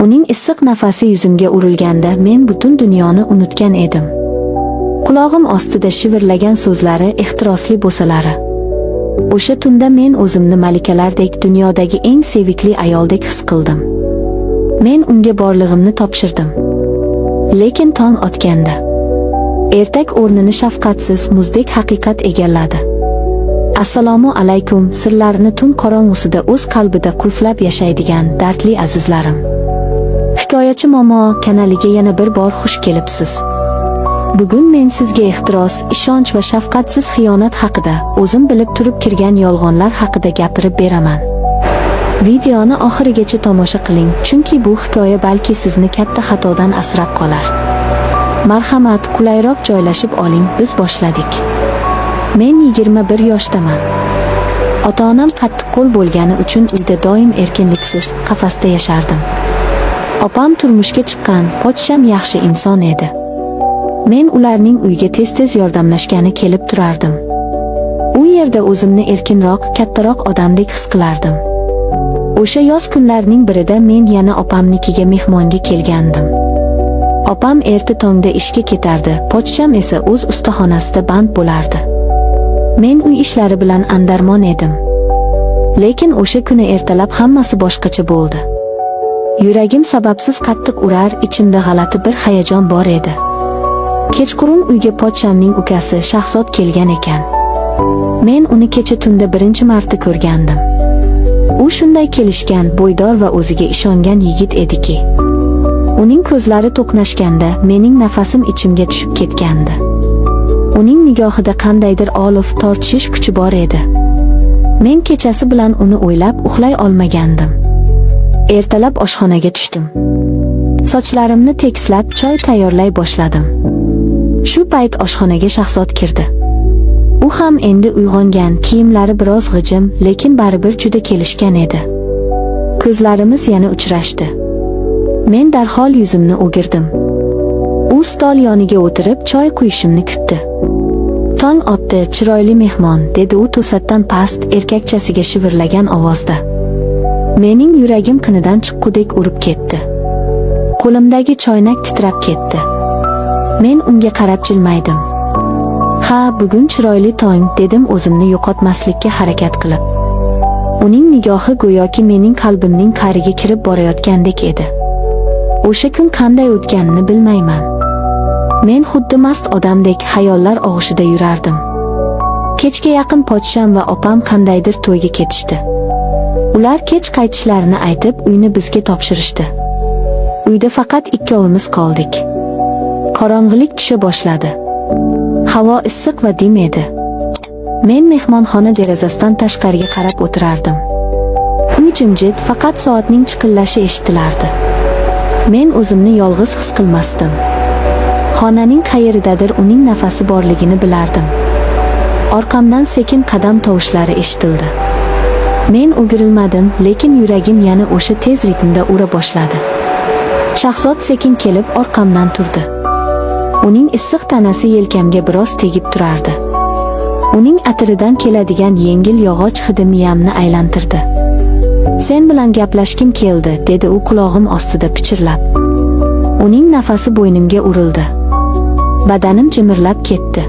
Uning issiq nafasi yuzimga urilganda men butun dunyoni unutgan edim. Qulog'im ostida shivirlagan so'zlari, ehtirosli bo'salari. O'sha tunda men o'zimni malikalardek, dunyodagi eng sevikli ayoldek his qildim. Men unga borlig'imni topshirdim. Lekin tong otganda ertak o'rnini shafqatsiz muzdek haqiqat egalladi. Assalomu alaykum, sirlarini tun qorong'usida o'z qalbida qulflab yashaydigan dardli azizlarim. Hikoyachi momo kanaliga yana bir bor xush kelibsiz. Bugun men sizga ehtiros, ishonch va shafqatsiz xiyonat haqida, o'zim bilib turib kirgan yolg'onlar haqida gapirib beraman. Videoni oxirigacha tomosha qiling, chunki bu hikoya balki sizni katta xatodan asrab qolar. Marhamat, qulayroq joylashib oling, biz boshladik. Men 21 yoshdaman. Ota-onam qattiqqo'l bo'lgani uchun uyda doim erkinliksiz, qafasda yashardim. Opam turmushga chiqqan, pochcham yaxshi inson edi. Men ularning uyiga tez-tez yordamlashgani kelib turardim. U yerda o'zimni erkinroq, kattaroq odamdek his qilardim. O'sha yoz kunlarining birida men yana opamnikiga mehmonga kelgandim. Opam erta tongda ishga ketardi, pochcham esa o'z ustaxonasida band bo'lardi. Men uy ishlari bilan andarmon edim. Lekin o'sha kuni ertalab hammasi boshqacha bo'ldi. Yuragim sababsiz qattiq urar, ichimda g'alati bir hayajon bor edi. Kechqurun uyga pochchamning ukasi Shahzod kelgan ekan. Men uni kecha tunda birinchi marta ko'rgandim. U shunday kelishgan, bo'ydor va o'ziga ishongan yigit ediki, uning ko'zlari to'qnashganda mening nafasim ichimga tushib ketgandi. Uning nigohida qandaydir olov, tortishish kuchi bor edi. Men kechasi bilan uni o'ylab uxlay olmagandim. Ertalab oshxonaga tushdim. Sochlarimni tekislab choy tayyorlay boshladim. Shu payt oshxonaga Shahzod kirdi. U ham endi uyg'ongan, kiyimlari biroz g'ijim, lekin baribir juda kelishgan edi. Ko'zlarimiz yana uchrashdi. Men darhol yuzimni o'girdim. U stol yoniga o'tirib choy quyishimni kutdi. "Tong otdi, chiroyli mehmon," dedi u to'satdan past, erkakchasiga shivirlagan ovozda. Mening yuragim qinidan chiqqudek urib ketdi. Qo'limdagi choynak titrab ketdi. Men unga qarab jilmaydim. "Ha, bugun chiroyli tong," dedim o'zimni yo'qotmaslikka harakat qilib. Uning nigohi go'yoki mening qalbimning qa'riga kirib borayotgandek edi. O'sha kun qanday o'tganini bilmayman. Men xuddi mast odamdek xayollar og'ushida yurardim. Kechga yaqin pochcham va opam qandaydir to'yga ketishdi. Ular kech qaytishlarini aytib, uyni bizga topshirishdi. Uyda faqat ikkovimiz qoldik. Qorong'ilik tusha boshladi. Havo issiq va dim edi. Men mehmonxona derazasidan tashqariga qarab o'tirardim. Uy jimjit, faqat soatning chiqillashi eshitilardi. Men o'zimni yolg'iz his qilmasdim. Xonaning qayeridadir uning nafasi borligini bilardim. Orqamdan sekin qadam tovushlari eshitildi. Men o'girilmadim, lekin yuragim yana o'sha tez ritmda ura boshladi. Shahzod sekin kelib orqamdan turdi. Uning issiq tanasi yelkamga biroz tegib turardi. Uning atiridan keladigan yengil yog'och hidi miyamni aylantirdi. "Sen bilan gaplashgim keldi," dedi u qulog'im ostida pichirlab. Uning nafasi bo'ynimga urildi. Badanim jimirlab ketdi.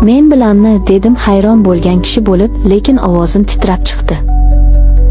"Men bilanmi?" dedim hayron bo'lgan kishi bo'lib, lekin ovozim titrab chiqdi.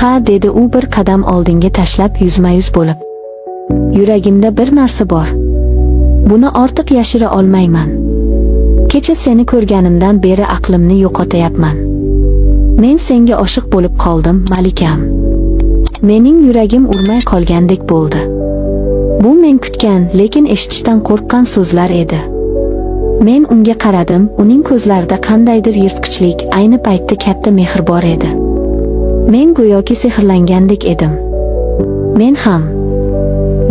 "Ha," dedi u bir qadam oldinga tashlab yuzma-yuz bo'lib. "Yuragimda bir narsa bor. Buni ortiq yashira olmayman. Kecha seni ko'rganimdan beri aqlimni yo'qotayapman. Men senga oshiq bo'lib qoldim, malikam." Mening yuragim urmay qolgandek bo'ldi. Bu men kutgan, lekin eshitishdan qo'rqqan so'zlar edi. Men unga qaradim, uning ko'zlarida qandaydir yirtqichlik, ayni paytda katta mehr bor edi. Men go'yoki sehrlangandek edim.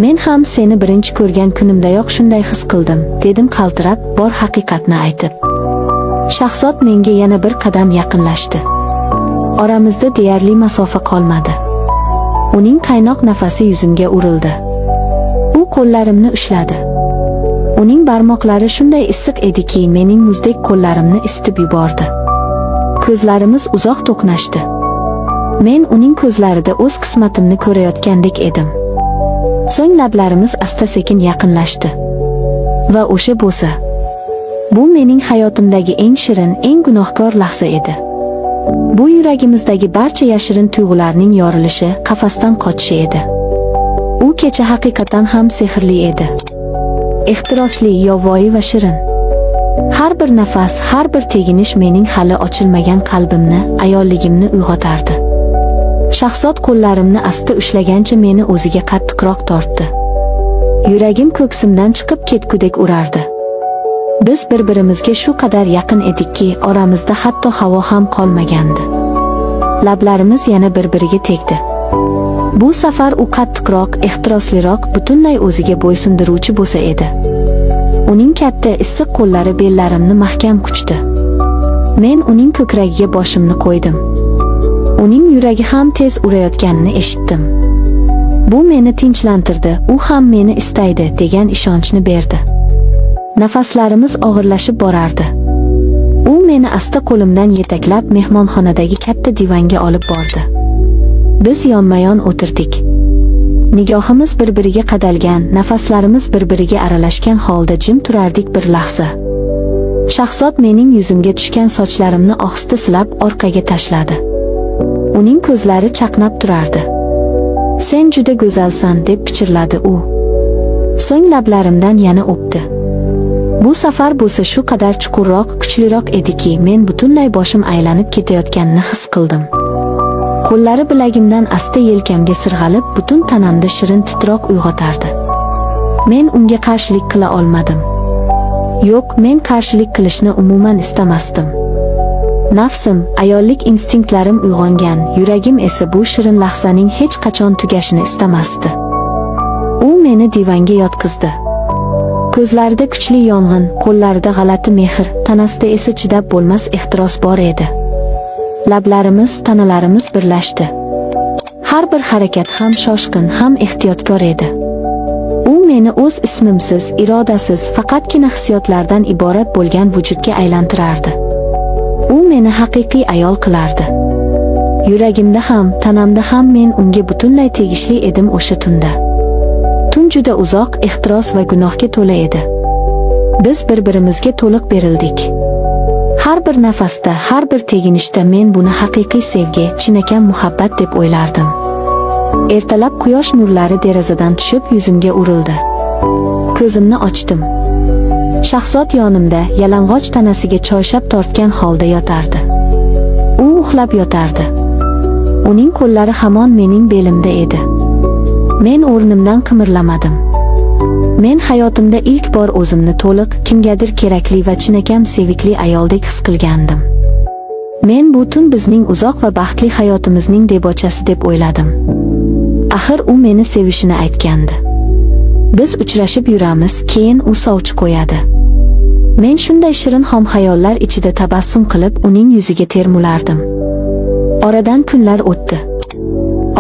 "Men ham seni birinchi ko'rgan kunimdayoq shunday his qildim," dedim qaltirab, bor haqiqatni aytib. Shahzod menga yana bir qadam yaqinlashdi. Oramizda deyarli masofa qolmadi. Uning qaynoq nafasi yuzimga urildi. U qo'llarimni ushladi. Uning barmoqlari shunday issiq ediki, mening muzdek qo'llarimni isitib yubordi. Ko'zlarimiz uzoq to'qnashdi. Men uning ko'zlarida o'z qismatimni ko'rayotgandek edim. So'ng lablarimiz asta-sekin yaqinlashdi. Va o'sha bo'sa. Bu mening hayotimdagi eng shirin, eng gunohkor lahza edi. Bu yuragimizdagi barcha yashirin tuyg'ularning yorilishi, qafasdan qochishi edi. U kecha haqiqatan ham sehrli edi. Ehtirosli, yovvoyi va shirin. Har bir nafas, har bir teginish mening hali ochilmagan qalbimni, ayolligimni uyg'otardi. Shahzod qo'llarimni asta ushlagancha meni o'ziga qattiqroq tortdi. Yuragim ko'ksimdan chiqib ketgudek urardi. Biz bir-birimizga shu qadar yaqin edikki, oramizda hatto havo ham qolmagandi. Lablarimiz yana bir-biriga tegdi. Bu safar u qattiqroq, ehtirosliroq, butunlay o'ziga bo'ysundiruvchi bo'sa edi. Uning katta, issiq qo'llari bellarimni mahkam quchdi. Men uning ko'kragiga boshimni qo'ydim. Uning yuragi ham tez urayotganini eshitdim. Bu meni tinchlantirdi, u ham meni istaydi degan ishonchni berdi. Nafaslarimiz og'irlashib borardi. U meni asta qo'limdan yetaklab mehmonxonadagi katta divanga olib bordi. Biz yonma-yon o'tirdik. Nigohimiz bir-biriga qadalgan, nafaslarimiz bir-biriga aralashgan holda jim turardik bir lahza. Shahzod mening yuzimga tushgan sochlarimni ohista silab orqaga tashladi. Uning ko'zlari chaqnab turardi. "Sen juda go'zalsan", deb pichirladi u. So'ng lablarimdan yana o'pdi. Bu safar bo'sa shu qadar chuqurroq, kuchliroq ediki, men butunlay boshim aylanib ketayotganini his qildim. Qo'llari bilagimdan asta yelkamga sirg'alib, butun tanamda shirin titroq uyg'otardi. Men unga qarshilik qila olmadim. Yo'q, men qarshilik qilishni umuman istamasdim. Nafsim, ayollik instinktlari uyg'ongan, yuragim esa bu shirin lahzaning hech qachon tugashini istamasdi. U meni divanga yotqizdi. Ko'zlarida kuchli yong'in, qo'llarida g'alati mehr, tanasida esa chidab bo'lmas ehtiros bor edi. Lablarimiz, tanalarimiz birlashdi. Har bir harakat ham shoshqin, ham ehtiyotkor edi. U meni o'z ismimsiz, irodasiz, faqatgina hissiyotlardan iborat bo'lgan vujudga aylantirardi. U meni haqiqiy ayol qilardi. Yuragimda ham, tanamda ham men unga butunlay tegishli edim o'sha tunda. Tun juda uzoq, ehtiros va gunohga to'la edi. Biz bir-birimizga to'liq berildik. Har bir nafasda, har bir teginishda men buni haqiqiy sevgi, chinakam muhabbat deb o'ylardim. Ertalab quyosh nurlari derazadan tushib yuzimga urildi. Ko'zimni ochdim. Shahzod yonimda yalang'och tanasiga choyshab tortgan holda yotardi. U uxlab yotardi. Uning qo'llari hamon mening belimda edi. Men o'rnimdan qimirlamadim. Men hayotimda ilk bor o'zimni to'liq, kimgadir kerakli va chinakam sevikli ayoldek his qilgandim. Men bu tun bizning uzoq va baxtli hayotimizning debochasi deb o'yladim. Axir u meni sevishini aytgandi. Biz uchrashib yuramiz, keyin u sovchi qo'yadi. Men shunday shirin xom xayollar ichida tabassum qilib, uning yuziga termulardim. Oradan kunlar o'tdi.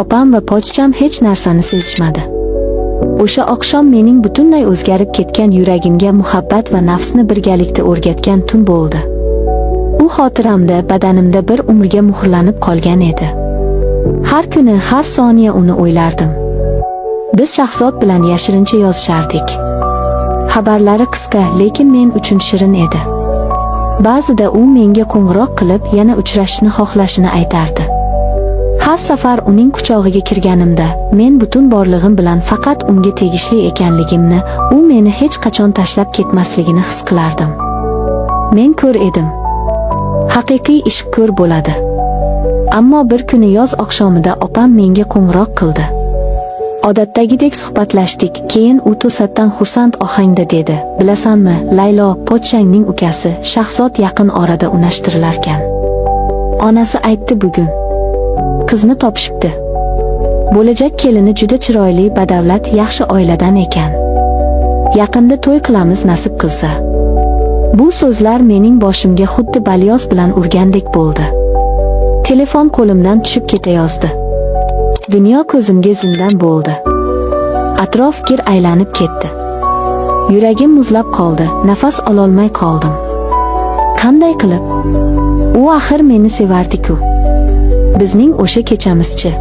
Opam va pochcham hech narsani sezishmadi. O'sha oqshom mening butunlay o'zgarib ketgan yuragimga muhabbat va nafsni birgalikda o'rgatgan tun bo'ldi. U xotiramda, badanimda bir umrga muhrlanib qolgan edi. Har kuni, har soniya uni o'ylardim. Biz Shahzod bilan yashirincha yozishardik. Xabarlari qisqa, lekin men uchun shirin edi. Ba'zida u menga qo'ng'iroq qilib, yana uchrashishni xohlashini aytardi. Har safar uning quchog'iga kirganimda, men butun borlig'im bilan faqat unga tegishli ekanligimni, u meni hech qachon tashlab ketmasligini his qilardim. Men ko'r edim. Haqiqiy ishq ko'r bo'ladi. Ammo bir kuni yoz oqshomida opam menga qo'ng'iroq qildi. Odatdagidek suhbatlashdik, keyin u to'satdan xursand ohangda dedi: "Bilasanmi, Laylo, pochchangning ukasi Shahzod yaqin orada unash-tirilarkan. Onasi aytdi bugun. Qizni topishibdi. Bo'lajak kelini juda chiroyli, badavlat, yaxshi oiladan ekan. Yaqinda to'y qilamiz nasib qilsa." Bu so'zlar mening boshimga xuddi balyoz bilan urgandek bo'ldi. Telefon qo'limdan tushib ketayozdi. Dunyo ko'zimga zindon bo'ldi. Atrof gir aylanib ketdi. Yuragim muzlab qoldi, nafas ololmay qoldim. Qanday qilib? U axir meni sevardi-ku. Bizning o'sha kechamizchi?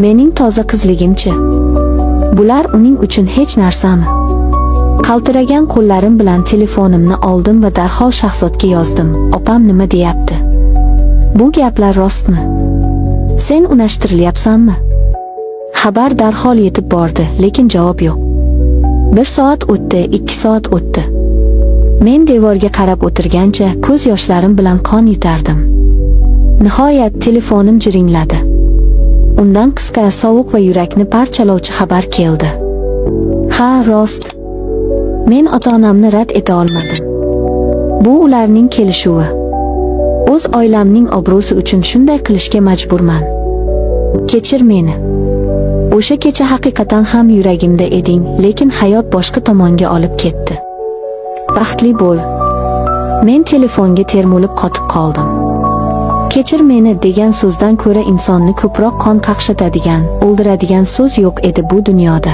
Mening toza qizligimchi? Bular uning uchun hech narsami? Qaltiragan qo'llarim bilan telefonimni oldim va darhol Shahzodga yozdim. Opam nima deyapti? Bu gaplar rostmi? Sen unashtirilyapsanmi? Xabar darhol yetib bordi, lekin javob yo'q. 1 soat o'tdi, 2 soat o'tdi. Men devorga qarab o'tirgancha ko'z yoshlarim bilan qon yutardim. Nihoyat telefonim jiringladi. Undan qisqa, sovuq va yurakni parchalovchi xabar keldi. Ha, rost. Men ota-onamni rad eta olmadim. Bu ularning kelishuvi. O'z oilamning obro'si uchun shunday qilishga majburman. Kechir meni. O'sha kecha haqiqatan ham yuragimda eding, lekin hayot boshqa tomonga olib ketdi. Baxtli bo'l. Men telefonga termulib qotib qoldim. Kechir meni degan so'zdan ko'ra insonni ko'proq qon qaqshatadigan, o'ldiradigan so'z yo'q edi bu dunyoda.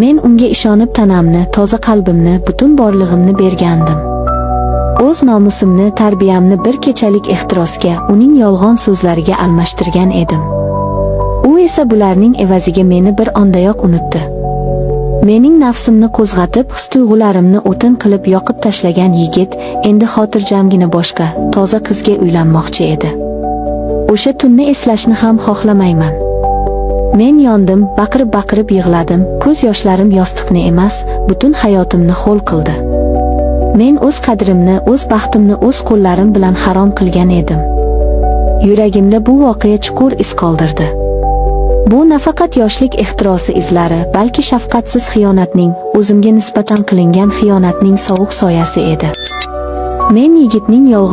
Men unga ishonib tanamni, toza qalbimni, butun borlig'imni bergandim. O'z nomusimni, tarbiyamni bir kechalik ehtirosga, uning yolg'on so'zlariga almashtirgan edim. U esa bularning evaziga meni bir ondayoq unutdi. Mening nafsimni qo'zg'atib, his-tuyg'ularimni o'tin qilib yoqib tashlagan yigit endi xotirjamgina boshqa, toza qizga uylanmoqchi edi. O'sha tunni eslashni ham xohlamayman. Men yondim, baqirib-baqirib yig'ladim, ko'z yoshlarim yostiqni emas, butun hayotimni ho'l qildi. Men o'z qadrimni, o'z baxtimni o'z qo'llarim bilan harom qilgan edim. Yuragimda bu voqea chuqur iz qoldirdi. Bu nafaqat yoshlik ehtirosi izlari, balki shafqatsiz xiyonatning, o'zimga nisbatan qilingan xiyonatning sovuq soyasi edi. Men yigitning yolg'on